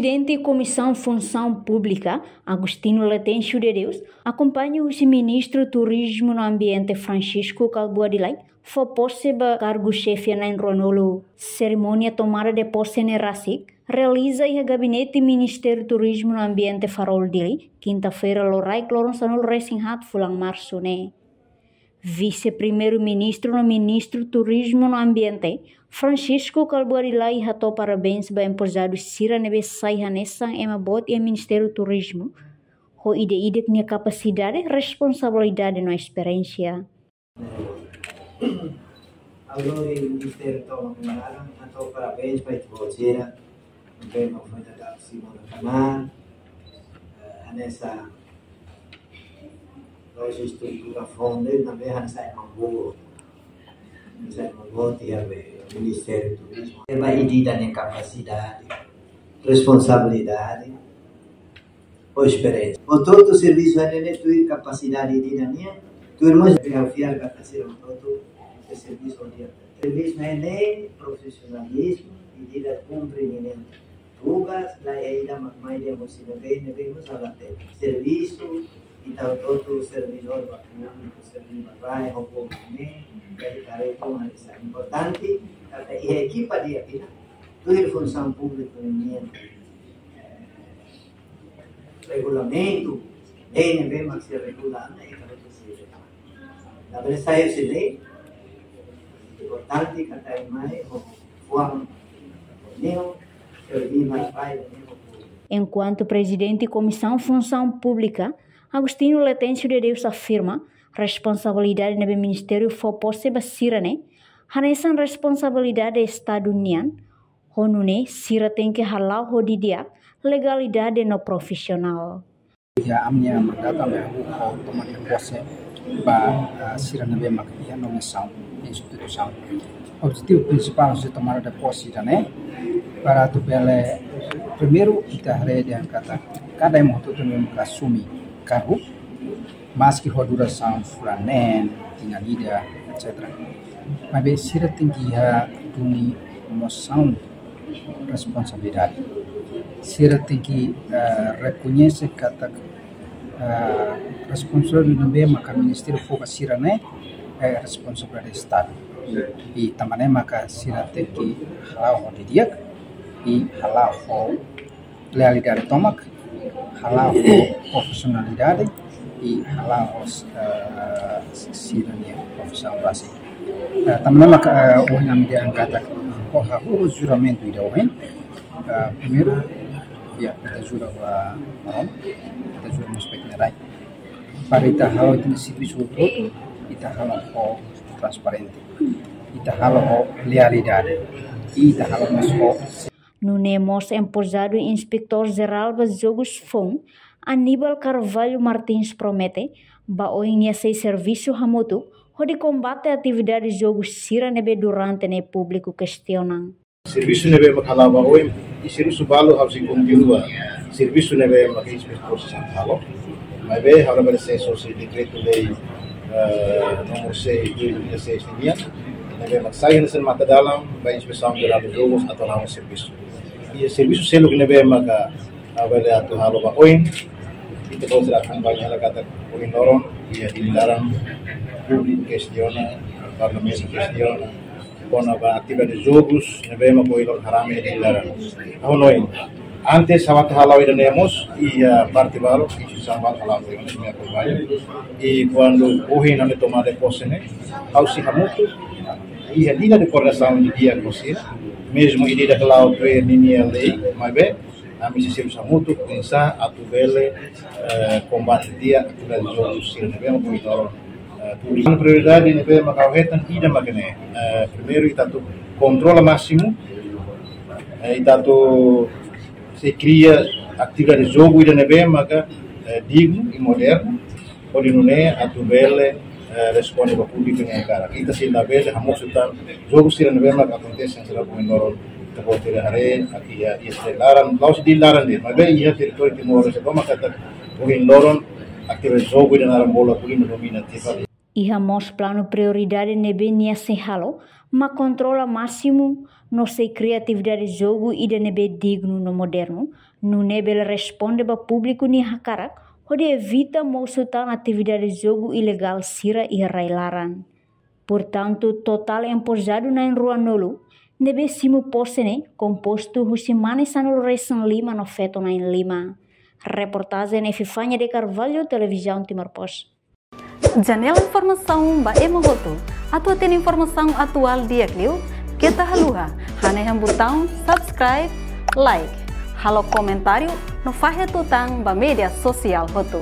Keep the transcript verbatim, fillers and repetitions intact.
Prezidente Komisaun Funsaun Públika, Agostinho Letêncio de Deus, akompaña husi Ministru Turizmu no Ambiente, Francisco Kalbuadi Lay, fó pose ba kargu xefe na'in ruanulu. Serimónia tomada de pose ne'e rasik realiza iha Gabinete Ministériu Turizmu no Ambiente, Farol, Dili, kinta-feira loraik, loron sanulu-resin-haat fulan Marsu ne'e. Vise-Primeiru-Ministru no Ministru Turizmu no Ambiente, Francisco Kalbuadi Lay, hato'o parabéns ba emprezadu sira ne'ebé sai hanesan ema boot iha Ministériu Turizmu, ho ida-idak nia kapasidade, responsabilidade no esperiénsia. Agora, Ministériu tomak naran, hato'o parabéns ba ita-boot sira, ne'ebé mak foi dada simu na kanal, eh, hanesan loja estrutura foun, ne'ebé hanesan ema boot, hanesan ema boot iha be Ministériu Turizmu. Ema ida-idak nia kapasidade, responsabilidade, ho esperiénsia. Hotu-hotu servisu hanesan ne'e tuir kapasidade ida-idak nian, tuir mós ha'u fiar katak sira hotu-hotu sei servisu ho di'ak. Servisu hanesan ne'e profisionalizmu, ida-idak kumpre ninia tugas, la iha ida mak mai dehan husi ne'ebé, ne'ebé mós la hatene. Servisu, ita hotu-hotu servidór ba públiku, servidór ba rai, ho povu ne'e, jadi karik ita haree hanesan importante, katak iha ekipa di'ak ida, tuir Funsaun Públika nian regulamentu, lei ne'ebé mak sei regula ona, ita hotu sei. Labele sai husi lei, importante katak ema mai ho fuan, ho neon, servisu ba rai, ho neon. Enkuantu Prezidente Komisaun Funsaun Públika, Agostinho Letêncio de Deus, afirma, responsabilidade ne'ebé Ministériu fó pose ba sira ne'e hanesan responsabilidade Estadu nian, ho nune'e sira tenke hala'o ho di'ak, legalidade no profisionál. Ya, ami-nia mandatu, ami hahú ho tomada de pose ba, ah, sira ne'ebé mak iha nomeasaun instituisaun. Objetivu prinsipál husi tomada de pose ida-ne'e, para atu bele, primeiru, ita haree dehan katak kada ema hotu-hotu ne'ebé mak asume kargu, maski ho durasaun fulan neen, tinan ida, et cetera. Maibé sira tenke iha duni nosaun responsabilidade. Sira tenke, eh, rekoñese katak, eh, responsabilidade ne'ebé maka Ministériu fó ba sira ne'e, eh, responsabilidade Estadu. I tanba ne'e maka sira tenke hala'o ho di'ak, i hala'o ho lealidade tomak, hala'o ho profisionalidade, i hala'o ho, eh, sira-nia profisaun rasik. Eh, tanba ne'e maka, eh, ohin ami dehan katak, ho hahú ho juramentu ida ohin, eh, primeiru, ya, ita jura ba Maromak, ita jura mós ba ita-nia rai. Para ita halo ita-nia servisu hotu-hotu, ita halo ho transparente. Ita halo ho lealidade. I ita halo mós ho Nune'e mós emprezadu Inspetór Jerál ba Jogus foun, Aníbal Carvalho Martins, promete ba oin nia sei servisu hamutuk hodi kombate atividade jogu sira ne'ebé durante ne'e públiku kestiona. Servisu ne'ebé mak hala'o ba oin, i servisu balu ha'u sei kontinua servisu ne'ebé mak Inspetór Jerál halo. Maibé ha'u labele sees hosi dekretu-lei, eh, númeru seis, dois mil e dezasseis nian, ne'ebé mak sai hanesan matadalan ba Inspesaun Jerál de Jogus atu hala'o servisu. I servisu seluk ne'ebé maka ha'u bele atu halo ba oin, ita-boot sira akompaña hela katak ohin loron iha Dili laran, públiku kestiona, parlamentu kestiona kona-ba atividade jogus ne'ebé mak ohin loron harame iha Dili laran. Ha'u hanoin, antes ha'u atu hala'o ida-ne'e mós, iha parte balu, instituisaun balu hala'o, ami akompaña. I kuandu ohin ami tomada pose ne'e, ha'u sei hamutuk, iha liña de koordenasaun di'ak ho sira, mezmu ida-idak la'o tuir ninia lei, maibé ami sei servisu hamutuk, oinsá atu bele, eh, kombate di'ak atividade jogu sira ne'ebé mak ohin loron, eh, públiku. Prioridade ne'ebé mak ha'u hetan ida mak ne'e, eh, primeiru ita atu kontrola másimu, eh, ita atu sei kria atividade jogu ida ne'ebé maka, eh, dignu i modernu, hodi nune'e atu bele, eh, responde ba públiku nia hakarak. Ita sei labele hamosu tan jogu sira ne'ebé mak akontese hanesan ohin loron, ita-boot sira haree, iha, iha Dili laran, la'ós Dili laran de'it, maibé iha territóriu Timor-Leste tomak katak ohin loron atividade jogu ida naran bola buli ne'e domina tiha fali. Iha mós planu prioridade ne'ebé nia sei halo mak kontrola másimu no sei kria atividade jogu ida ne'ebé dignu no modernu, nune'e bele responde ba públiku nia hakarak, hodi evita mosu tan atividade jogu ilegál sira iha rai-laran. Portantu, totál empojadu na'in ruanulu, ne'ebé simu pose ne'e kompostu husi mane sanulu-resin-lima no feto na'in-lima. Reportajen Epifania de Carvalho, Televizaun Timor Post. Janela informasaun ba ema hotu. Atu hatene informasaun atuál di'ak liu, keta haluha hanehan butaun subscribe, like, halo komentáriu no fahe tutan ba média sosiál hotu.